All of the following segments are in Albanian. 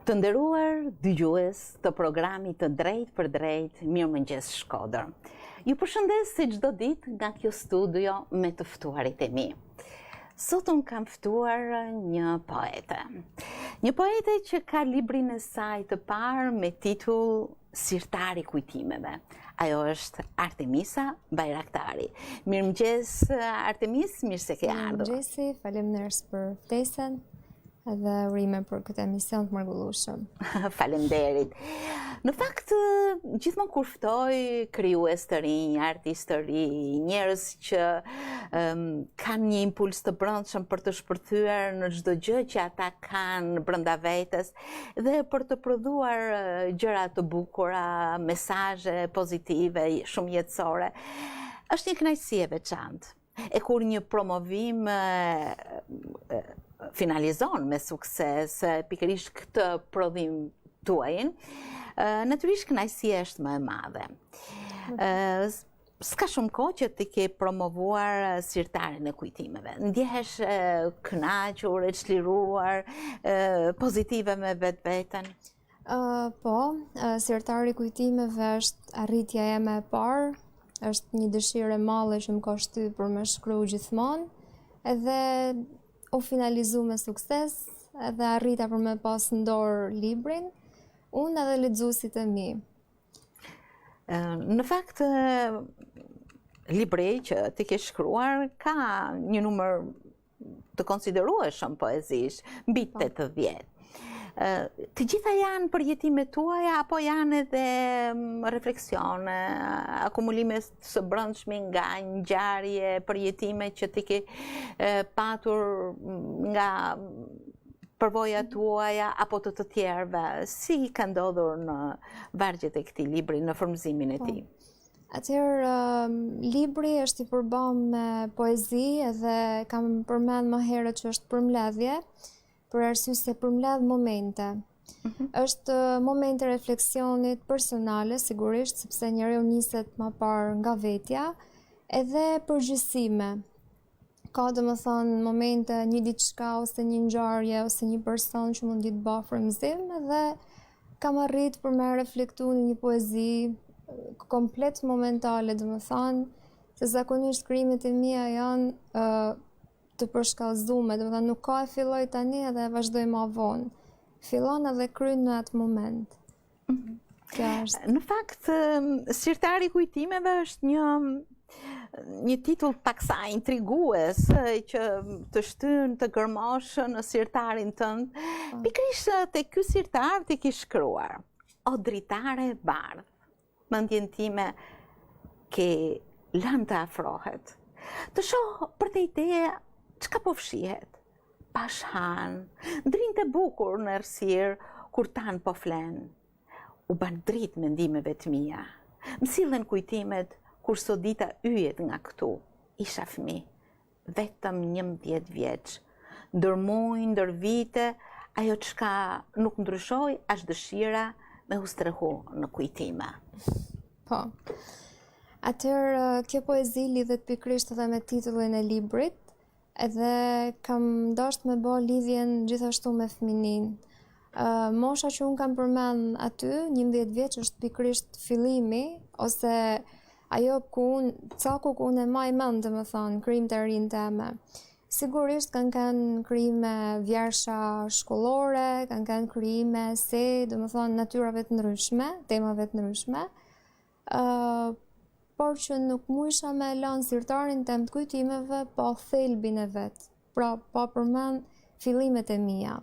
Të nderuar dëgjues të programit të Drejtpërdrejt Mirëmëngjes Shkodër. Ju përshëndes si çdo ditë nga kjo studio me të ftuarit e mi. Sot unë kam ftuar një poete. Një poete që ka librin e saj të parë me titull Sirtari i kujtimeve. Ajo është Artemisa Bajraktari. Mirëmëngjes Artemis, mirë se ke ardhur. Mirëmëngjesi, faleminderit për ftesën edhe urime për këtë emision të mrekullueshëm. Faleminderit. Në fakt, gjithmonë kur ftoj krijues të rinj, artistë të rinj, njerëz që um, kanë një impuls të brendshëm për të shpërthyer në çdo gjë që ata kanë brenda vetes, dhe për të prodhuar gjëra të bukura, mesazhe pozitive, shumë jetësore. Është një kënaqësi e veçantë. E kur një promovim finalizon me sukses pikërisht këtë prodhim tuajin, natyrisht kënaqësia është më e madhe. S'ka shumë kohë që ti ke promovuar sirtarin e kujtimeve. Ndjehesh e kënaqur, e çliruar, pozitive me vetveten? Uh, po, sirtari i kujtimeve është arritja ime e parë, është një dëshirë e madhe që më ka shty për me shkru gjithmonë, edhe u finalizu me sukses, edhe arrita për me pas në dorë librin, unë edhe lexuesit e mi. Në fakt, libri që ti ke shkruar ka një numër të konsiderueshëm poezish, mbi 80. Po. Të gjitha janë përjetime tuaja apo janë edhe mm, refleksione, akumulime së brendshmi nga ngjarje, përjetime që ti ke patur mm, nga përvoja tuaja apo të të tjerëve, si ka ndodhur në vargjet e këtij libri, në formëzimin e po. tij? Atëherë, libri është i përbam me poezi edhe kam përmend më herët që është përmbledhje, për arsye se përmbledh momente. Mm -hmm. Është momente refleksionit personale, sigurisht, sepse njeriu niset ma parë nga vetja, edhe përgjithësime. Ka domethënë momente një diçka ose një ngjarje ose një person që mund të ba frymëzim dhe kam arrit për me reflektu në një poezi komplet momentale, domethënë, se zakonisht krijimet e mia janë uh, të përshkallëzume, domethënë nuk ka e filloj tani edhe e vazhdoj ma vonë. Fillon edhe kryn në atë moment. Mhm. Kjo është. Në fakt, Sirtari i kujtimeve është një një titull paksa intrigues që të shtyn të gërmosh në sirtarin tënd. Po. Pikërisht te ky sirtar ti ke shkruar. O dritare e bardhë, mendjen time ke lënë të afrohet. Të shoh përtej teje çka po fshihet. Pashë hanë, ndrinte bukur në errësirë, kur tanë po flenë. U banë dritë mendimeve të mia. Më sillen kujtimet kur sodita yjet nga këtu. Isha fëmijë, vetëm 11 vjeç. Ndër muj, ndër vite, ajo çka nuk ndryshoi është dëshira me u strehu në kujtime. Po. Atëherë, kjo poezi lidhet pikërisht edhe me titullin e librit, Edhe kam dasht me bo lidhjen gjithashtu me fëmininë. Uh, mosha që unë kam përmend aty, 11 vjeç është pikërisht fillimi ose ajo ku unë, caku ku unë e maj mend, domethënë, krijimtarinë teme. Sigurisht kanë kanë krijime vjersha shkollore, kanë kanë krijime se, domethënë, natyrave të ndryshme, temave të ndryshme. Uh, por që nuk mujsha me e lanë sirtarin tem të kujtimeve pa thelbin e vet, pra pa përmend fillimet e mia.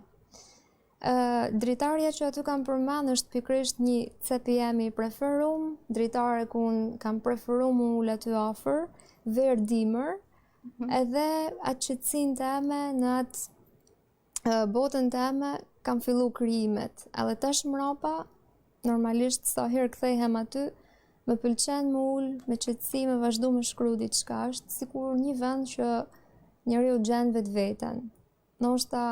Uh, dritarja që aty kam përmend është pikërisht një cep i jemi i preferum, dritare ku unë kam preferu m'u ul aty afër, verë dimër, mm -hmm. edhe atë qetësinë teme në atë botën teme kam fillu krijimet. Edhe tash mrapa, normalisht sa herë kthehem aty, më pëlqen m'u ul, me qetësi, me vazhdu me shkru diçka. Është sikur një vend që njeriu gjen vetveten. Ndoshta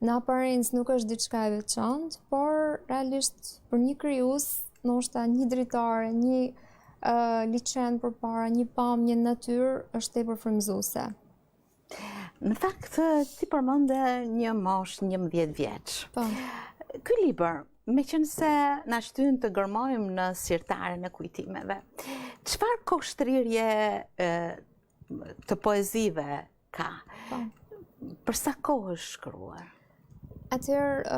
në aparencë nuk është diçka e veçantë, por realisht për një krijues, ndoshta një dritare, një uh, liqen përpara, një pamje në natyrë është tepër frymëzuese. Në fakt, ti përmende një moshë 11 vjeç. Po. Ky libër, meqenëse na shtyn të gërmojmë në sirtarin e kujtimeve, çfarë kohështrirje të poezive ka? Po. Për sa kohë është shkruar? Atëherë,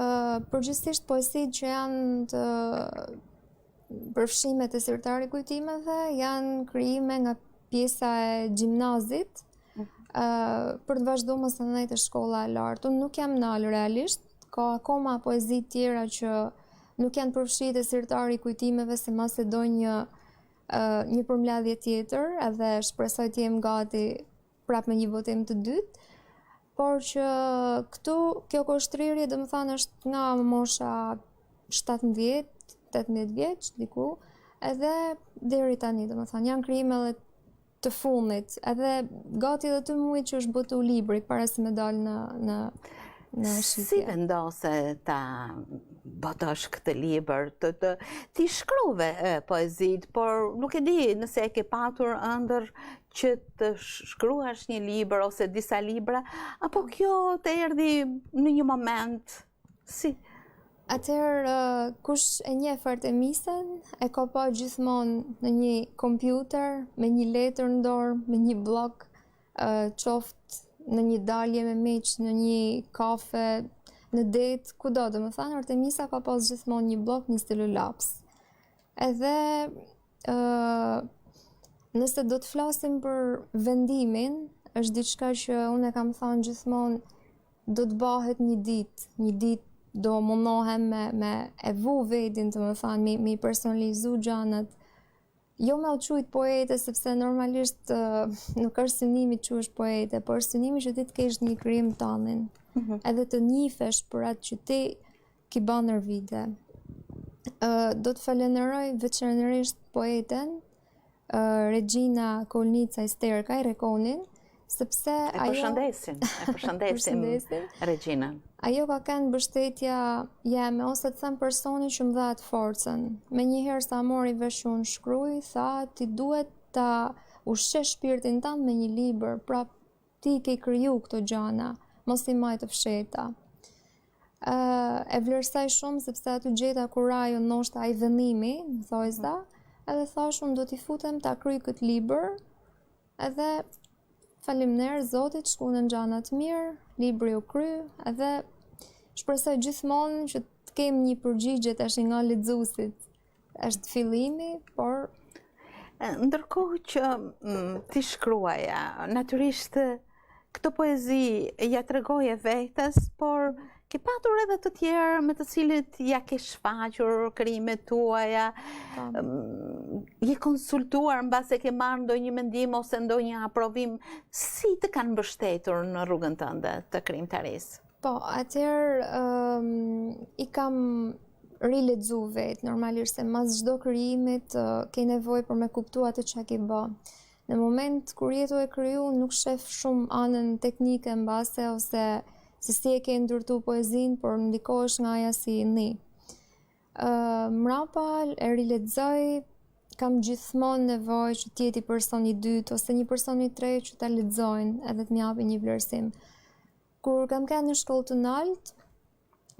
përgjithësisht poezitë që janë të përfshime te sirtari i kujtimeve, janë krijime nga pjesa e gjimnazit, mm. për të vazhdu masanej te shkolla e lartë. Unë nuk jam nalë realisht, ka akoma poezi tjera që nuk janë përfshi te sirtari i kujtimeve se mase do një, një përmbledhje tjetër, edhe shpresoj të jem gati prapë me një botim të dytë, por që këtu kjo kohështrirje domethënë është nga mosha 17, 18 vjeç, diku, edhe deri tani, domethënë, janë krijime edhe të fundit, edhe gati edhe të muajit që është botu libri, para se me dalë në, në, në shitje. Si vendose ta botosh këtë libër, të, të, ti shkruve poezitë, por nuk e di nëse e ke patur ëndërr që të shkruash një libër ose disa libra, apo kjo të erdhi në një moment, si? Atëherë, kush e njeh Artemisën, e ka pa gjithmonë në një kompjuter, me një letër në dorë, me një bllok, qoftë në një dalje me miq, në një kafe, në det, kudo, domethënë, Artemisa ka pas gjithmonë një bllok, një stilolaps. Edhe nëse do të flasim për vendimin, është diçka që unë e kam thënë gjithmonë do të bëhet një ditë, një ditë do mundohem me, me e vu vedin, domethënë, me, me personalizu gjanat, jo me u qujt poete, sepse normalisht nuk është synimi të quhesh poete, por është synimi që ti të kesh një krijim tanin, mm -hmm. edhe të njifesh për atë që ti ki ba nër vite. Do të falenderoj veçanërisht poeten Regina Kolnica Sterkaj, Rekonin, sepse e ajo... Përshëndesim, e përshëndesim Regjinën. Ajo ka kenë mbështetja jeme, ose të them personi që më dha atë forcën. Menjëherë sa mori vesh që unë shkruj, tha ti duhet ta ushqesh shpirtin tand me një libër, pra Ti i ke kriju këto gjana, mos i maj të fshehta. E vlerësoj shumë sepse aty gjeta kurajo ndoshta ai vendimi, në thojza, edhe thash unë do t'i futem ta kryj këtë libër, edhe faleminderit Zotit shkun gjanat mirë, libri u kry, edhe shpresoj gjithmonë që të kem një përgjigje tash nga lexuesit. Është fillimi, por ndërkohë që mm, ti shkruaja, natyrisht këto poezi ia tregoje vetes, por ke patur edhe të tjerë me të cilët ia ke shfaqur krijimet tuaja, po. mm, je konsultuar mbase ke marrë ndonjë mendim ose ndonjë aprovim, si të kanë mbështetur në rrugën tënde të krijimtarisë? Po, atëherë um, i kam rilexu vetë, normalisht se mas çdo krijimit ke nevojë për me kuptu atë çka ke bë. Në moment kur je tu e kriju, nuk shef shumë anën teknike mbase ose se si e ke ndërtu poezinë, por ndikohesh nga aja si ni. Uh, mrapa e rilexoj, kam gjithmonë nevojë që të jetë person i dytë ose një person i tretë që ta lexojnë edhe të më japin një vlerësim. Kur kam qenë në shkollë të naltë,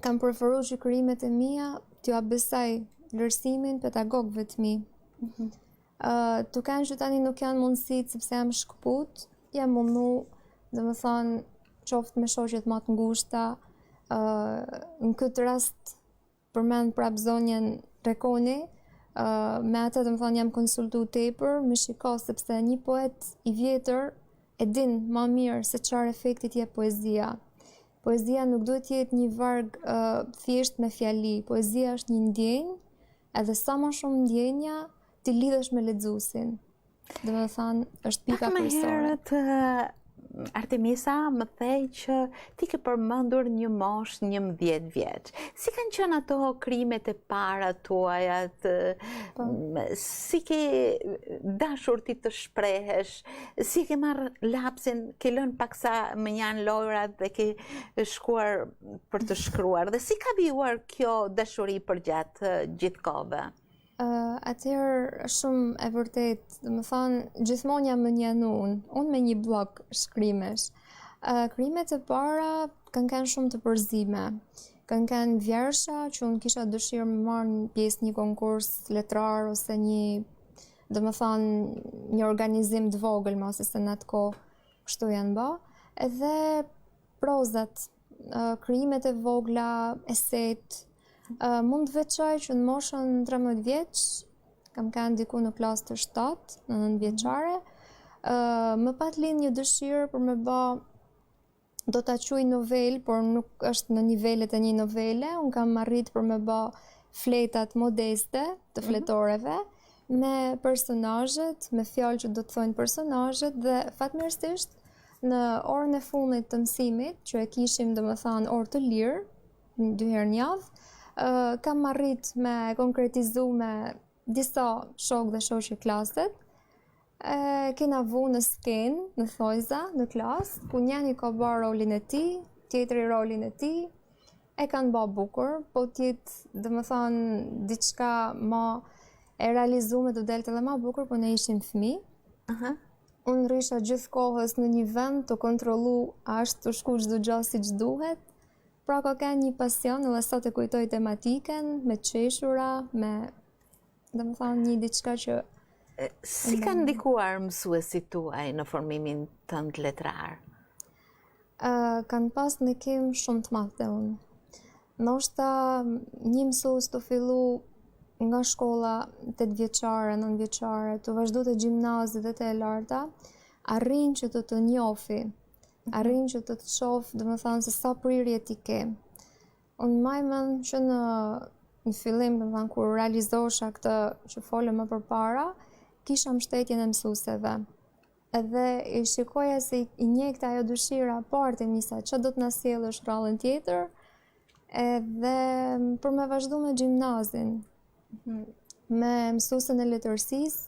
kam preferu që krijimet e mia t'jua besoj vlerësimin pedagogëve të mi. Mm -hmm. uh, tu kanë që tani nuk janë mundësitë sepse jam shkëput, jam mundu, domethënë, qoftë me shoqet ma të ngushta, uh, në këtë rast përmend prapë zonjën Rekoni, me atë domethënë jam konsultu tepër, me shiko sepse një poet i vjetër e din ma mirë se çfarë efekti të jep poezia. Poezia nuk duhet të jetë një varg uh, thjesht me fjali. Poezia është një ndjenjë, edhe sa ma shumë ndjenja, ti lidhesh me lexuesin. Domethënë, është pika kryesore. Pak më herët, Artemisa më the që ti ke përmendur një moshë 11 vjeç. Si kanë qenë ato krijimet e para tuaja? Të, po. Si ke dashur ti të shprehesh? Si ke marrë lapsin, ke lënë paksa mënjanë lojrat dhe ke shkuar për të shkruar? Dhe si ka vijuar kjo dashuri përgjatë gjithë kohëve? Atëherë shumë e vërtetë, domethënë, gjithmonë jam mënjanu unë, unë me një bllok shkrimesh. Uh, krijimet e para kanë qenë shumë të përzime. Kanë kenë vjersha që unë kisha dëshirë me marrë pjesë një konkurs letrar ose një, domethënë, një organizim të vogël, masi se në atë kohë kështu janë ba. Edhe prozat, krijimet e vogla, esetë, mund të veçoj që në moshën 13 vjeç, kam kenë diku në klasë të 7, në 9 vjeçare, më pat lind një dëshirë për me ba do ta quaj novelë, por nuk është në nivelet e një novele, unë kam arrit për me ba fletat modeste të mhm. fletoreve, mm -hmm. me personazhet, me fjalë që do të thojnë personazhet dhe fatmirësisht në orën e fundit të mësimit, që e kishim domethënë orë të lirë, dy herë në javë, kam arrit me konkretizu me disa shokë dhe shoqe klaset, E kena vu në skenë, në thojza, në klasë, ku njani ka ba rolin e tij, tjetri rolin e tij, e kanë ba bukur, po t'jetë, domethënë, diçka ma e realizume do delte edhe ma bukur, po ne ishim fëmi. Uh -huh. Unë rrisha gjithë kohës në një vend tu kontrollu a është tu shku çdo gja siç duhet, pra ka kenë një pasion edhe sot e kujtoj tematiken, me qeshura, me Domethënë një diçka që... Si kanë ndikuar mësuesit tuaj në formimin tënd letrar? Uh, kanë pas ndikim shumë të madh te unë. Ndoshta një mësues tu fillu nga shkolla 8 vjeçare, 9 vjeçare, tu vazhdu te gjimnazi dhe te e larta, arrin që të të njofi, mhm. arrin që të të shof, domethënë se sa prirje ti ke. Unë maj mend që në në fillim, domethënë kur realizosha këtë që folëm më përpara, kisha mbështetjen e mësueseve. Edhe i shikoja se i ndjekte ajo dëshira, po Artemisa, ça do të na sjellësh radhën tjetër? Edhe për me vazhdu me gjimnazin, mhm. me mësuesen e letërsisë,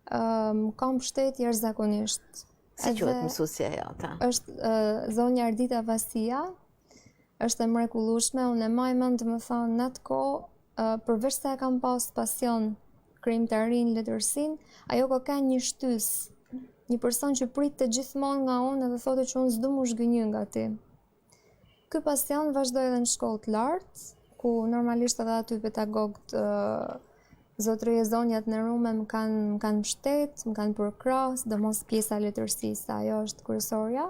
më ka mbështet jashtëzakonisht. Si quhet mësuesja jote? Është zonja Ardita Vasia, është e mrekullueshme, unë e maj mend domethënë në atë kohë, përveç se e kam pas pasion krijimtarinë, letërsinë, ajo ka qenë një shtysë, një person që pritte gjithmonë nga unë edhe thote që unë s'du m'u zhgënjy nga ti. Ky pasion vazhdoi edhe në shkollë të lartë, ku normalisht edhe aty pedagogët zotëri e zonja të nderume më kanë më kanë mbështet, më kanë përkrah, sidomos pjesa e letërsisë, ajo është kryesorja.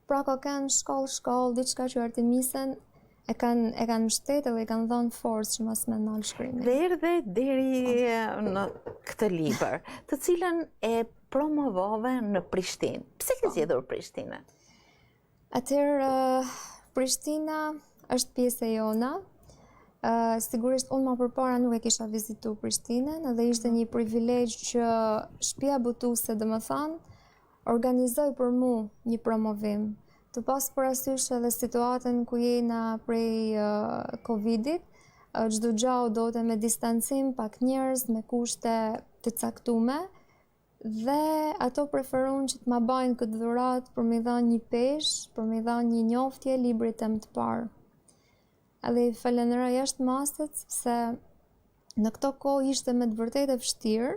Pra ka qenë shkollë shkollë, diçka që Artemisen e kanë e kanë mbështet edhe i kanë dhënë forcë që mos me ndal shkrimin. Dhe erdhe deri po. në këtë libër, të cilën e promovove në Prishtinë. Pse ke po. zgjedhur Prishtinën? Atëherë Prishtina është pjesë e jona. Uh, sigurisht unë ma përpara nuk e kisha vizitu Prishtinën, edhe ishte një privilegj që shpia botuese, domethënë, Organizoi për mu një promovim. Tu pas parasysh edhe situatën ku jena prej Covidit, çdo gja u dote me distancim, pak njerëz, me kushte të caktume, dhe ato preferun që të ma bajnë këtë dhuratë për me i dhanë një peshë, për me i dhanë një njoftje librit tem të parë. Edhe i falenderoj jashtë mase, sepse në këto kohë ishte me të vërtetë e vështirë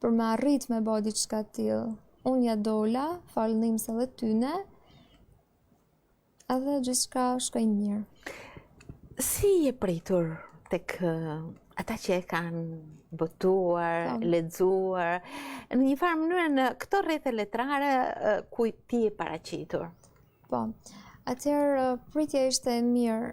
për me arrit me bo diçka të tillë. Unë ja dola, falë ndihmës edhe tyne, edhe gjithçka shkoi mirë. Si je pritur tek ata që e kanë botuar, po. lexuar, në një farë mënyre në këto rrethe letrare ku ti je paraqitur? Po. Atëherë pritja ishte e mirë.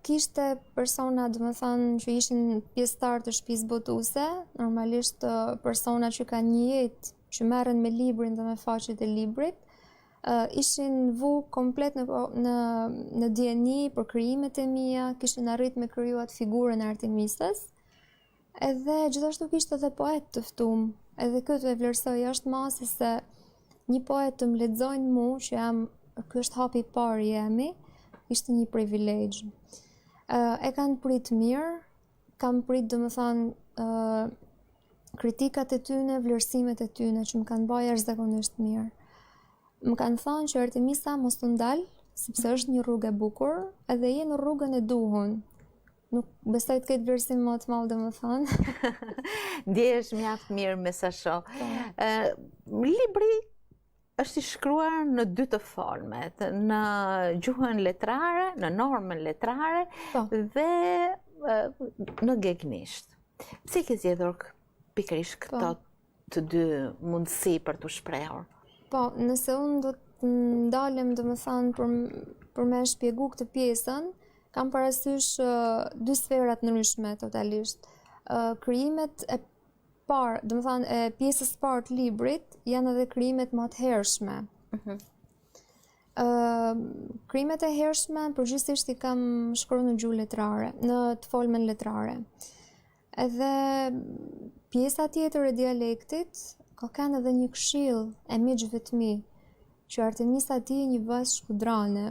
Kishte persona, domethënë, që ishin pjesëtarë të shtëpisë botuese, normalisht persona që kanë një jetë, që merren me librin dhe me faqet e librit, ishin vu komplet në në në dijeni për krijimet e mia, kishin arrit me kriju atë figurën e Artemisës. Edhe gjithashtu kishte edhe poet të ftum, edhe këtë e vlerësoj jashtë mase se një poet të më lexojnë mu që jam, ky është hapi i parë i jemi, ishte një privilegj. E kanë prit mirë, kam prit domethënë kritikat e tyne, vlerësimet e tyne që më kanë ba jashtëzakonisht mirë. Më kanë thënë që Artemisa mos u ndal, sepse është një rrugë e bukur, edhe je në rrugën e duhun. Nuk besoj të ketë vlerësim më të madh, domethënë. Ndjehesh mjaft mirë me sa shoh. Po. Libri. është i shkruar në dy të folmet, në gjuhën letrare, në normën letrare po. dhe në gegnisht. Pse ke zgjedhur pikërisht këto po. të dy mundësi për t'u shprehur? Po, nëse unë do të ndalem, domethënë, për, për me shpjegu këtë pjesën, kam parasysh dy sfera të ndryshme totalisht. Krijimet e parë, domethënë, e pjesës së parë të librit, janë edhe krijimet më të hershme. Mm -hmm. krijimet e hershme, përgjithësisht i kam shkru në gjuhë letrare, në të folmen letrare. Edhe pjesa tjetër e dialektit, ka kenë edhe një këshillë e miqve të mi, që Artemisa ti je një vajzë shkodrane.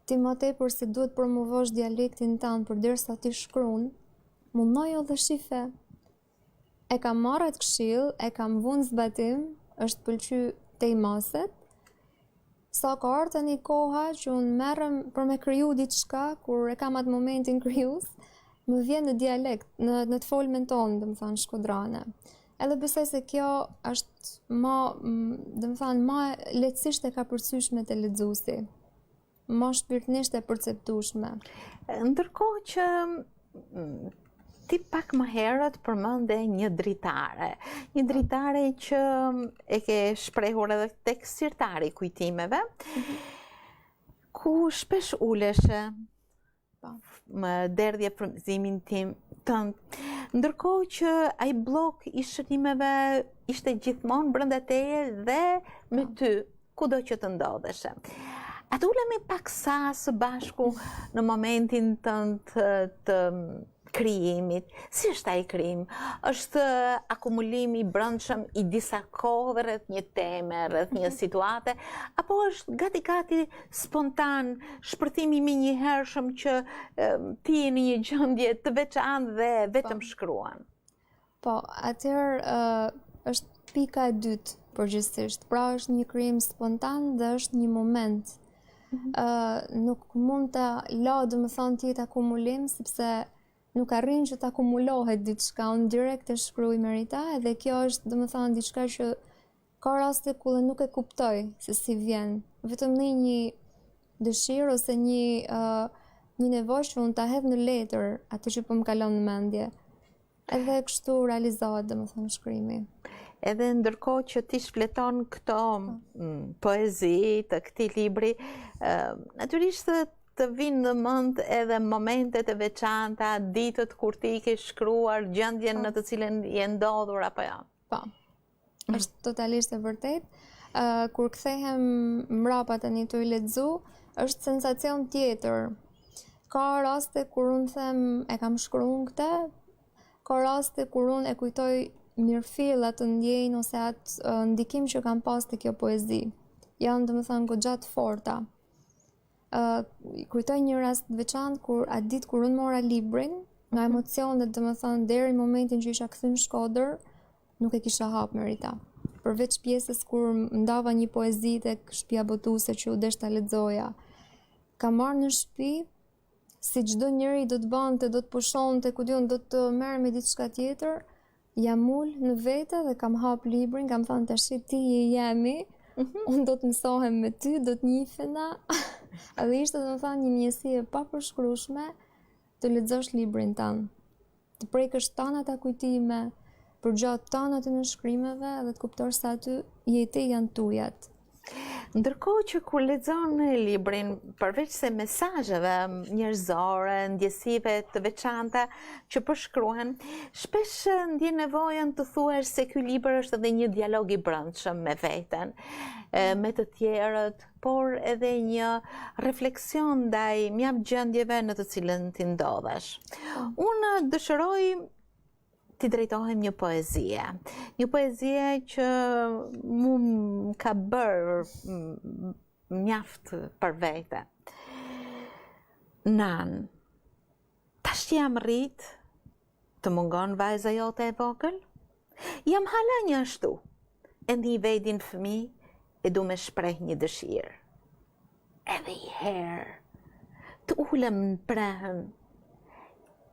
Ti ma tepër se duhet promovosh dialektin tand përderisa ti shkrun, mundohu dhe shife E kam marrë atë këshillë, e kam vu në zbatim, është pëlqy tej maset. Sa ka ardhur tani koha që unë merrem për me kriju diçka, kur e kam atë momentin krijues, më vjen në dialekt, në, në të folmen tonë, domethënë, shkodrane. Edhe besoj se kjo është ma, domethënë, ma lehtësisht e kapërcyshme te lexuesi. Ma shpirtnisht e perceptueshme. Ndërkohë që mm, ti pak më herët përmende një dritare, një dritare që e ke shprehur edhe tek sirtari i kujtimeve, mhm. ku shpesh uleshe, Po. Më derdhje frymëzimin tim tënd. Ndërkohë që ai bllok i shënimeve ishte gjithmonë brenda teje dhe me po. ty, kudo që të ndodheshe. A të ulemi pak sa së bashku në momentin tënd të, të krijimit. Si është ai krijim? Është akumulim i brendshëm i disa kohëve rreth një teme, rreth një mhm. situate, apo është gati gati spontan, shpërthim i menjëhershëm që ti je në një gjendje të veçantë dhe vetëm po. shkruan? Po, atëherë është pika e dytë përgjithësisht. Pra është një krijim spontan dhe është një moment. Mm -hmm. uh, nuk mund ta la, domethënë, të jetë akumulim, sepse nuk arrin që të akumulohet diçka, unë direkt e shkruj Merita, edhe kjo është, domethënë, diçka që ka raste ku dhe nuk e kuptoj se si vjen, vetëm në një dëshirë ose një, uh, një nevojë që unë ta hedh në letër atë që po më kalon në mendje. Edhe kështu realizohet, domethënë, shkrimi. Edhe ndërkohë që ti shfleton këto po. mm, poezi të këtij libri, natyrisht të vijnë në mend edhe momentet e veçanta, ditët kur ti i ke shkruar, gjendjen po. në të cilën je ndodhur apo jo. Po. Është totalisht e vërtetë. Uh, kur kthehem mbrapa tani tu i lexu, është sensacion tjetër. Ka raste kur unë them e kam shkru unë këtë, ka raste kur unë e kujtoj mirëfill atë ndjenjë ose atë uh, ndikim që kam pas te kjo poezi. Janë domethënë goxha të forta. Uh, kujtoj një rast të veçantë kur atë ditë kur unë mora librin, nga mhm. emocionet, domethënë deri në momentin që isha kthy në Shkodër, nuk e kisha hap Merita. Përveç pjesës kur ndava një poezi tek shtëpia botuese që u desh ta lexoja. Kam ardhur në shtëpi, si çdo njeri do të bante, do të pushonte, ku di unë do të merrej me diçka tjetër, jam ul në vete dhe kam hap librin, kam thënë tash ti je jemi, mm -hmm. unë do të mësohem me ty, do të njifena. Edhe ishte domethënë një ndjesi e papërshkrueshme të lexosh librin tënd. Të prekësh tanë ata kujtime, përgjatë tanë atyne shkrimeve dhe të kuptosh se aty je ti janë tujat. Ndërkohë që kur lexon librin, përveç se mesazheve njerëzore, ndjesive të veçanta që përshkruhen, shpesh ndjen nevojën të thuash se ky libër është edhe një dialog i brendshëm me veten, me të tjerët, por edhe një refleksion ndaj mjaft gjendjeve në të cilën ti ndodhesh. Unë dëshiroj t'i drejtohem një poezie. Një poezie që mu më ka bërë mjaft për vete. Nanë, tash që jam rrit, të mungon vajza jote e vogël? Jam hala një ashtu, e ndi vedin fëmi e du me shpreh një dëshirë. Edhe i herë, të ulem në prehën,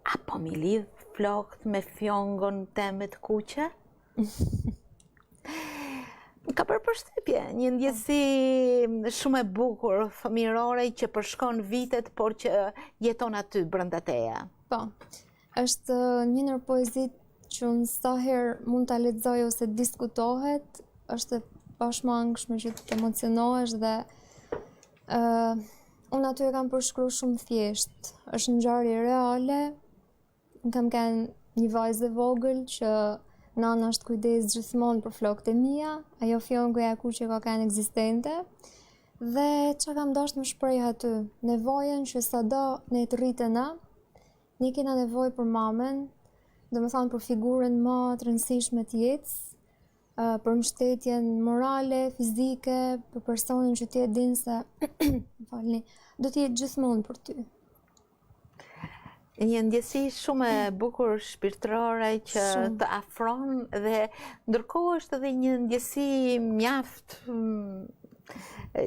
a po m'i lidh flokët me fjongon teme të kuqe? Më ka bërë përshtypje, një ndjesi shumë e bukur, fëmijërore që përshkon vitet, por që jeton aty brenda teje. Po. Është një ndër poezitë që unë sa herë mund ta lexoj ose diskutohet, është e pashmangshme që të emocionohesh dhe ë uh, unë aty e kam përshkru shumë thjesht. Është ngjarje reale, Unë kam qenë një vajzë e vogël që nana është kujdes gjithmonë për flokët e mia, ajo fjongoja e kuqe ka qenë ekzistente. Dhe ça kam dashtë me shpreh aty, nevojën që sado ne të rritena, ne kena nevojë për mamen, domethënë për figurën më të rëndësishme të jetës, për mbështetjen morale, fizike, për personin që ti e din se, më falni, do të jetë gjithmonë për ty. Një ndjesi shumë e bukur shpirtërore që shumë. të afron dhe ndërkohë është edhe një ndjesi mjaft mm,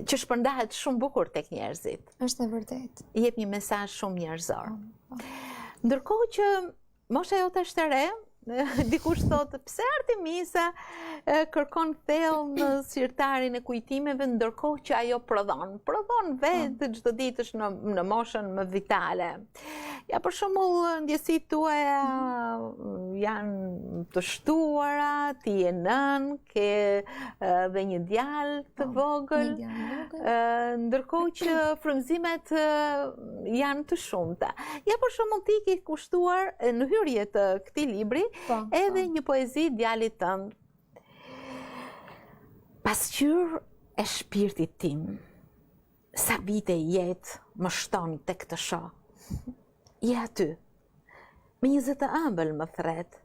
që shpërndahet shumë bukur tek njerëzit. Është e vërtetë. Jep një mesazh shumë njerëzor. Po, po. Ndërkohë që Mosha jote është e re, dikush thotë, pse Artemisa kërkon thellë në sirtarin e kujtimeve ndërkohë që ajo prodhon. Prodhon vetë po. çdo ditë është në, në moshën më vitale. Ja për shembull, ndjesitë tuaja mhm. janë të shtuara, ti je nënë, ke dhe një djalë të po, vogël, ndërkohë që frymëzimet janë të shumta. Ja për shembull ti ke kushtuar në hyrje të këtij libri po, edhe po. një poezi djalit tënd. Pasqyrë e shpirtit tim, sa vite jetë më shton tek të shoh. Je aty, me një zë të ëmbël më thërret,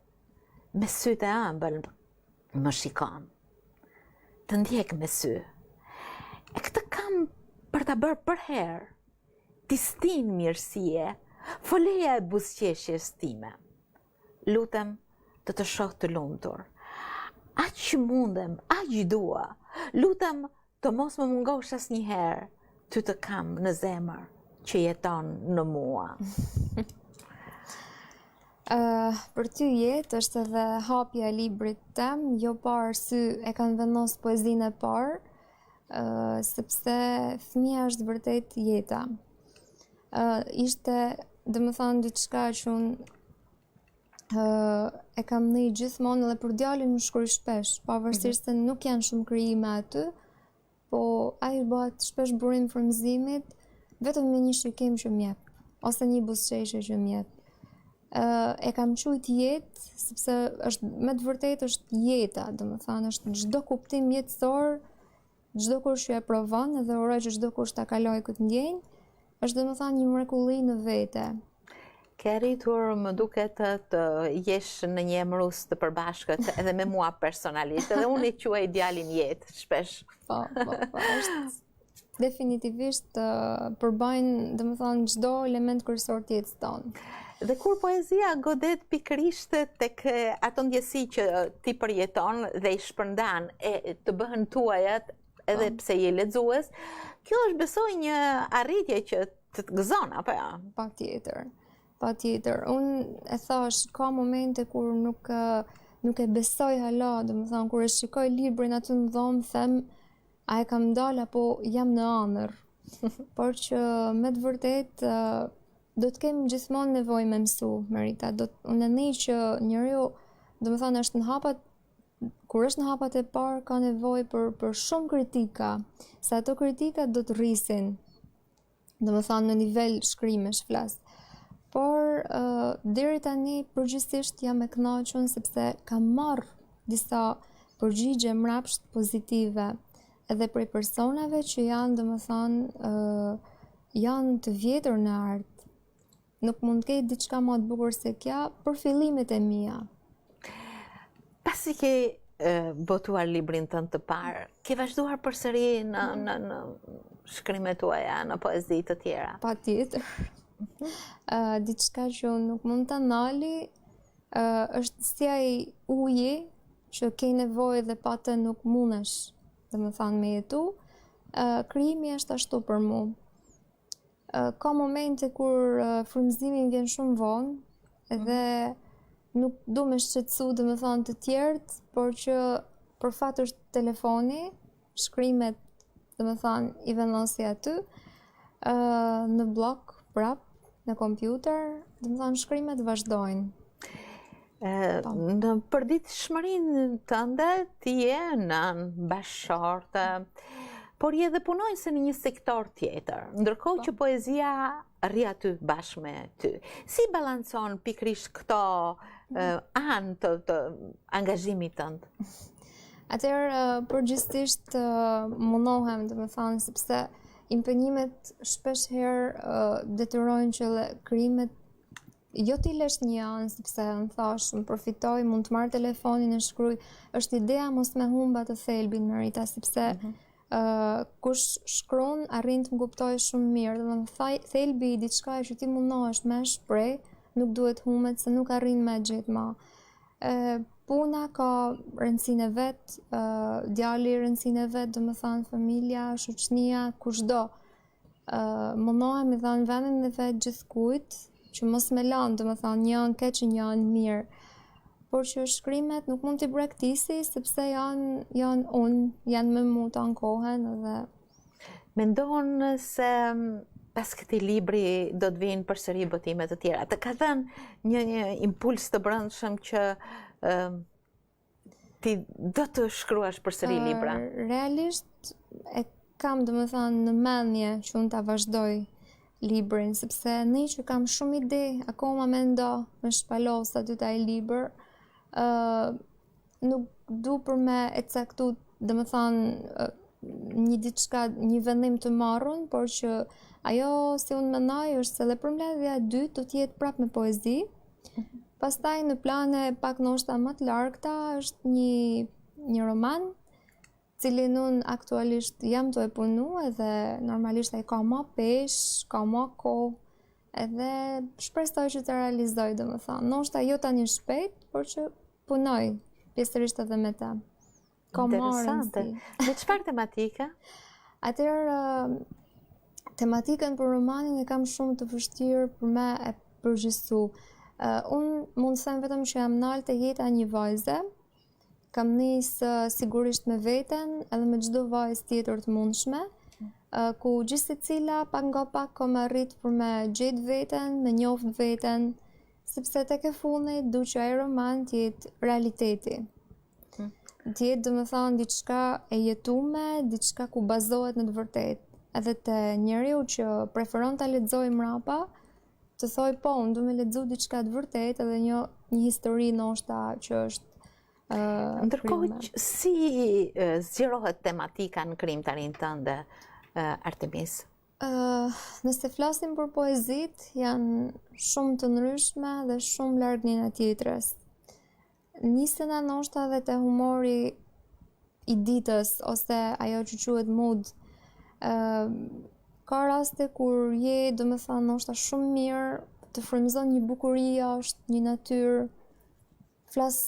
me sytë e ëmbël më shikon. Të ndjek me sy. E këtë kam për ta bërë përherë. Ti stinë mirësie, foleja e buzëqeshjes time. Lutem të të shoh të lumtur. Aq mundem, aq dua. Lutem Të mos më mungosh asnjëherë, ty të kam në zemër që jeton në mua. Uh, për ty jetë është edhe hapja e librit tem, jo pa arsye e kam vendos poezinë e parë, uh, sepse fëmija është vërtet jeta. Uh, ishte, domethënë, diçka që unë e kam ni gjithmonë edhe për djalin unë shkruaj shpesh, pavarësisht mm -hmm. se nuk janë shumë krijime aty, po ai bëhet shpesh burim frymëzimit vetëm me një shikim që më jep ose një buzëqeshje që më jep. e kam quajt jetë sepse është me të vërtetë është jeta, domethënë është çdo kuptim jetësor Çdokush që e provon dhe uroj që çdokush ta kalojë këtë ndjenjë, është domethënë një mrekulli në vete. Ke arritur më duket të jesh në një emërues të përbashkët edhe me mua personalisht, edhe unë e quaj djalin jetë shpesh. Po, po, po, është definitivisht përbajnë, domethënë, çdo element kryesor të jetës tonë. Dhe kur poezia godet pikërisht tek ato ndjesi që ti përjeton dhe i shpërndan e të bëhen tuajat edhe po. pse je lexues, kjo është besoj një arritje që të të gëzon apo jo? Patjetër. Patjetër. Unë e thash, ka momente kur nuk nuk e besoj hala, domethënë kur e shikoj librin aty në dhomë, them a e kam dalë apo jam në ëndërr. Por që me të vërtetë do të kem gjithmonë nevojë me mësu, Merita. Do të, unë e ndi që njeriu, domethënë është në hapat kur është në hapat e parë ka nevojë për për shumë kritika, se ato kritika do të rrisin. Domethënë në nivel shkrimesh flas. Por uh, deri tani përgjithsisht jam e kënaqur sepse kam marrë disa përgjigje mbrapsht pozitive edhe prej personave që janë domethënë uh, janë të vjetër në art. Nuk mund të ketë diçka më të bukur se kjo për fillimet e mia. Pasi ke botuar librin tënd të parë, ke vazhduar përsëri në mhm. në në shkrimet tuaja, në poezi të tjera. Patjetër. Ë diçka që unë nuk mund ta ndali, uh, është si ai uji që ke nevojë dhe pa të nuk mundesh, domethënë me jetu. Uh, krijimi është ashtu për mu. Ka momente kur frymëzimi vjen shumë vonë edhe mhm. nuk du me shqetësu, domethënë të tjerët, por që Për fat është telefoni, shkrimet, domethënë, i vendosi aty, në bllok, prap, në kompjuter, domethënë, shkrimet vazhdojnë. Po. Në përditshmërinë tënde, ti je nënë, bashkëshorte, por je dhe punonjëse në një sektor tjetër, ndërkohë po. që poezia rri aty bashkë me ty. Si balancon pikërisht këto mm. anë të, të angazhimit tënd? Atëherë, përgjithësisht mundohem, domethënë, sepse impenjimet shpesh herë detyrojnë që dhe krijimet jo t'i lesh një anë, sepse më thashë, më përfitoj, mund të marr telefonin e shkruj, është ideja mos me humb atë thelbin, Merita, sepse mm -hmm. uh, kush shkrun, arrin të më kuptojë shumë mirë, domethënë, thelbi i diçka që ti mundohesh me shpreh, nuk duhet humbet, se nuk arrin me gjetë ma. Uh, puna ka rëndësinë e vet, uh, djali rëndësinë e vet, domethënë, familja, shoqnia, kushdo, mundohem me i dhanë vendin e vet gjithkujt, që mos me lanë, domethënë, një anë keq e një anë mirë. Por që shkrimet nuk mund t'i braktisi, sepse janë, janë unë, janë me mu tanë kohën dhe... Mendon se mm, pas këtij libri do të vijnë përsëri botime të tjera. Të ka dhënë një, një impuls të brendshëm që Ti do të shkruash përsëri libra? Realisht e kam domethënë në mendje që unë ta vazhdoj librin, sepse ne që kam shumë ide, akoma mendo me shpalos aty te ai libër, uh, nuk du për me e caktu, domethënë, një diçka, një vendim të marrun, por që ajo si unë mendoj është se dhe përmbledhja e dytë do të jetë prapë me poezi, Pastaj në plane pak ndoshta më të largëta është një një roman, cilin unë aktualisht jam tu e punu edhe normalisht ai ka ma peshë, ka ma kohë, edhe shpresoj që të realizoj, domethënë. Ndoshta jo tani shpejt, por që punoj pjesërisht edhe me të. Ka Interesante. Me çfarë tematika? Atëherë, tematikën për romanin e kam shumë të vështirë për me e përgjithësu. Uh, unë mund të them vetëm që jam nalë te jeta e një vajze, kam nis sigurisht me veten edhe me çdo vajzë tjetër të mundshme, uh, ku gjithsecila pak nga pak ka me arrit për me gjetë veten, me njoft veten, sepse tek e fundit du që ai roman të jetë realiteti. Të jetë domethënë diçka e jetume, diçka ku bazohet në të vërtetë. Edhe te njeriu që preferon ta lexojë mrapa, të thojë po, unë du me lexu diçka të vërtetë edhe një një histori ndoshta që është uh, Ndërkohë që si zgjerohet tematika në krijimtarinë tënde, Artemis? Uh, nëse flasim për poezitë, janë shumë të ndryshme dhe shumë larg njëna tjetrës. Nisena ndoshta edhe te humori i ditës ose ajo që quhet mood. Ë ka raste kur je, domethënë, ndoshta shumë mirë, të frymëzon një bukuri jashtë, një natyrë, flas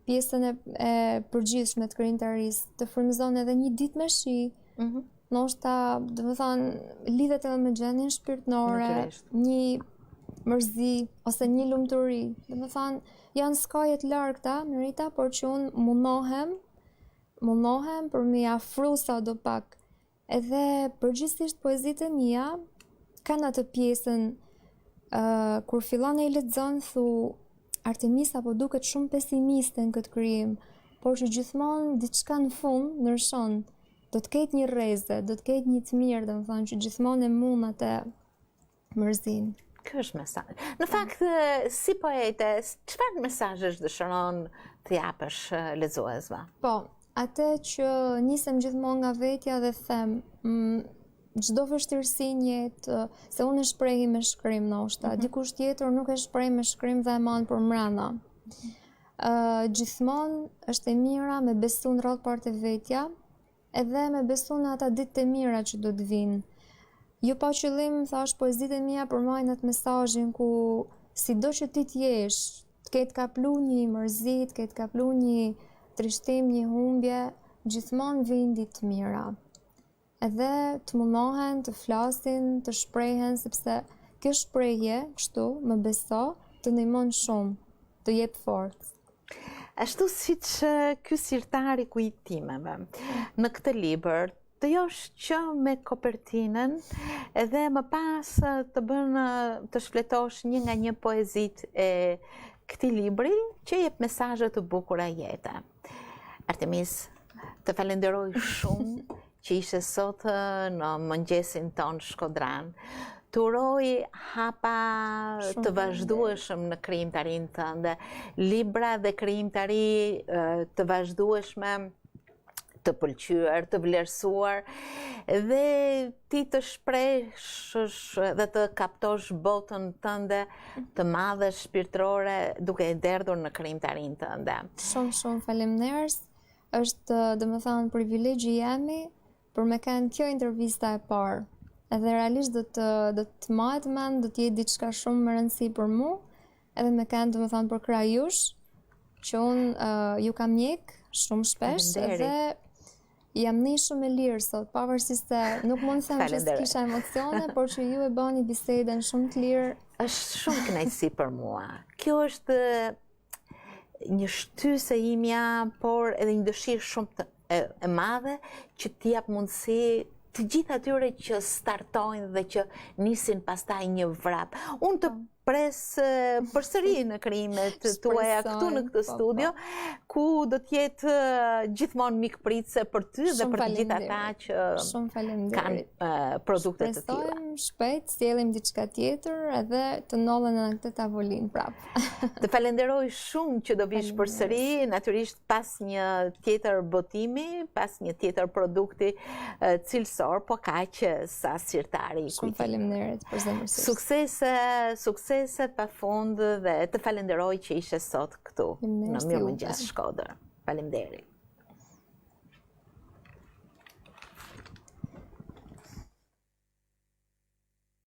pjesën e, e përgjithshme të krijimtarisë, të frymëzon edhe një ditë me shi. Mm -hmm. Ndoshta, domethënë, lidhet edhe me gjendjen shpirtërore, një mërzi ose një lumturi. Domethënë, janë skaje të largëta, Merita, por që unë mundohem, mundohem për me i afru sado pak. Edhe përgjithësisht poezitë e mia kanë atë pjesën uh, kur fillon e i lexon thu Artemisa po duket shumë pesimiste në këtë krijim, por që gjithmonë diçka në fund ndryshon. Do të ketë një rreze, do të ketë një të mirë, domethënë që gjithmonë e mund atë mërzinë. Ky është mesazh. Në fakt, si poete, çfarë mesazhesh dëshiron të japësh lexuesve? Po, atë që nisem gjithmonë nga vetja dhe them, mm, çdo vështirësi në jetë, se unë e shprehi me shkrim ndoshta, mm -hmm. dikush tjetër nuk e shpreh me shkrim dhe e man përmrena. Mm -hmm. Uh, gjithmonë është e mira me besu në radhë të parë te vetja, edhe me besu në ata ditë të mira që do të vinë. Jo pa qëllim, thash, poezitë e mia përmajnë atë mesazhin ku sido që ti të jesh, të ketë kaplu një mërzi, të ketë kaplu një trishtim, një humbje, gjithmonë vijnë ditë të mira. Edhe të mundohen, të flasin, të shprehen, sepse kjo shprehje, kështu, më beso, të ndihmon shumë, të jep forcë. Ashtu siç ky sirtar i kujtimeve në këtë libër, të josh që me kopertinën edhe më pas të bën të shfletosh një nga një poezitë e këtij libri që jep mesazhe të bukura jete. Artemis, të falenderoj shumë që ishe sot në mëngjesin tonë shkodran. Të uroj hapa të vazhdueshëm në krijimtarinë tënde, libra dhe krijimtari të vazhdueshme të pëlqyer, të vlerësuar dhe ti të shprehësh dhe të kaptosh botën tënde të madhe shpirtërore duke e derdhur në krijimtarinë tënde. Shumë shumë faleminderit. Është, domethënë, privilegji jemi për me kanë kjo intervista e parë. Edhe realisht do të do të mahet mend, do të jetë diçka shumë me rëndësi për mu, edhe me kanë, domethënë, përkrah jush, që unë uh, ju kam ndjek shumë shpesh edhe jam ni shumë e lirë sot, pavarësisht se nuk mund të them që s'kisha emocione, por që ju e bani bisedën shumë të lirë. Është shumë kënaqësi për mua. Kjo është një shtysë e imja, por edhe një dëshirë shumë të, e, e madhe që t'i jap mundësi të gjithë atyre që startojnë dhe që nisin pastaj një vrap. Unë të po. pres përsëri në krijimet tuaja këtu në këtë po, studio, po. ku do të jetë gjithmonë mikpritëse për ty dhe për të gjithë ata që kanë produkte të tilla. Shpresojmë shpejt, sjellim diçka tjetër edhe të ndodhen në këtë tavolinë prapë. Të falenderoj shumë që do vish përsëri, natyrisht pas një tjetër botimi, pas një tjetër produkti cilësor, po kaq sa sirtari i kujtimeve. Shumë faleminderit përzemërsisht. Suksese, suksese pa fund dhe të falenderoj që ishe sot këtu në Mirëmëngjes Shkodër. Faleminderit.